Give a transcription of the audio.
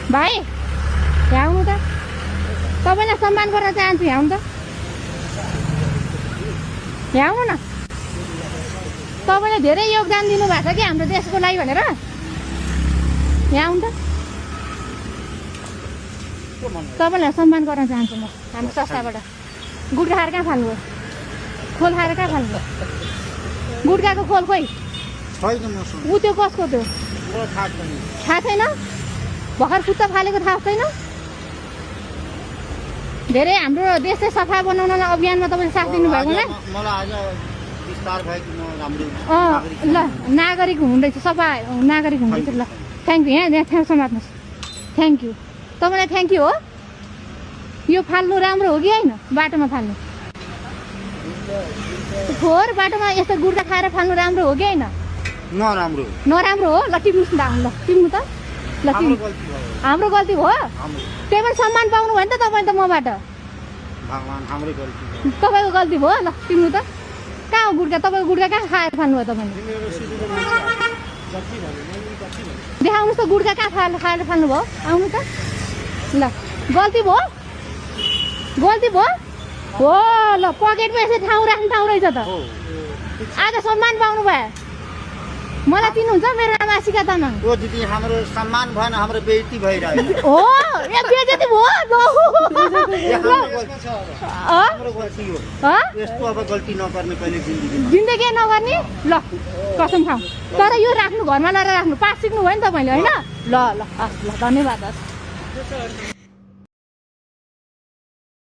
भाइ भ्याउनु त तपाईँलाई सम्मान गर्न चाहन्छु भ्याउनु त भ्याउनु न तपाईँले धेरै योगदान दिनुभएको छ कि हाम्रो देशको लागि भनेर भ्याउनु त तपाईँलाई सम्मान गर्न चाहन्छु म हाम्रो संस्थाबाट गुट्खा खाएर कहाँ फाल्नु हो खोल खाएर कहाँ फाल्नु हो गुट्खाको खोल खोइ ऊ त्यो कसको त्यो थाहा छैन भर्खर खुट्टा फालेको थाहा छैन धेरै हाम्रो देश चाहिँ सफा बनाउनलाई अभियानमा तपाईँले साथ दिनुभएको ल नागरिक हुनुहुँदैछ सफा नागरिक हुनुहुँदैछ ल थ्याङ्क यू यहाँ समात्नुहोस् थ्याङ्क यू तपाईँलाई थ्याङ्क यू हो यो फाल्नु राम्रो हो कि होइन बाटोमा फाल्नु फोहोर बाटोमा यस्तो गुड्का खाएर फाल्नु राम्रो हो कि होइन नराम्रो हो ल टिप्नुहोस् न ल टिप्नु त ल हाम्रो गल्ती भयो त्यही पनि सम्मान पाउनु भयो नि त तपाईँले त मबाट तपाईँको गल्ती भयो ल टिप्नु त कहाँ हो गुड्का तपाईँको गुड्का कहाँ खाएर फाल्नु भयो तपाईँले देखाउनुहोस् त गुड्का कहाँ खाएर फाल्नु भयो आउनु त ल गल्ती भयो हो ल पकेटमा यसरी ठाउँ राख्ने ठाउँ रहेछ त आज सम्मान पाउनु भयो मलाई चिन्नुहुन्छ मेरो नाम आशिका तामाङ ओ दिदी हाम्रो सम्मान भएन हाम्रो बेइज्जती भइरहेको हो ए बेइज्जती भयो हाम्रो गल्ती हो यस्तो अब गल्ती नगर्ने कहिले जिन्दगी नगर्ने ल कसम खाऊ तर यो राख्नु घरमा ल्याएर राख्नु पास सिक्नु भयो नि तपाईँले होइन ल ल हस् ल धन्यवाद हस्